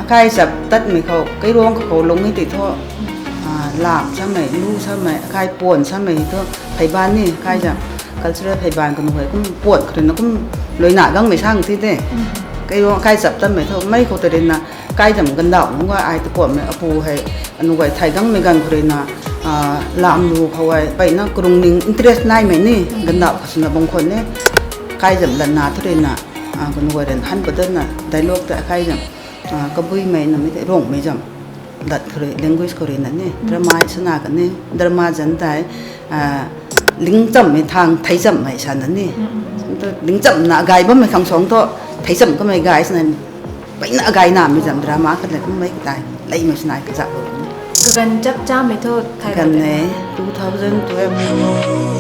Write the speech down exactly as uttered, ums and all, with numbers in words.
Kai zap tatmei khou, kairuang khou lung e tei thu, lam samei, lu samei, kai puan samei thu, pheiban ni, kai zam, cultural pheiban kanu hei kum puan khou ruina kum luina gangmei sang ti de. Kairuang kai zap tatmei thu, mei khou tei ruina, kai zam gandauh nunc ga ai ta puanmei apu hei, anu guay thei gangmei ganv khou ruina, lam lu khou hei, peyna karung ning interest naimei ni, gandauh khou swna bang khwan e, kai zam latna thu ruina, kanu guay ran han padatna dialogue ta kai zam, kabuimei namei tei Ruangmei zam, lat khou rui, language khou ruina ni, drama sana kan ni, drama zan tei, lingchammei thang theichammei sana ni. Lingchamna agay bammei khang suang thu, theicham kamei gay sana, peyna agay namei zam drama khat le kummei tei, leimei sana kazap. Kaganv chap chamei thu thai Ganv e, two thousand twelve.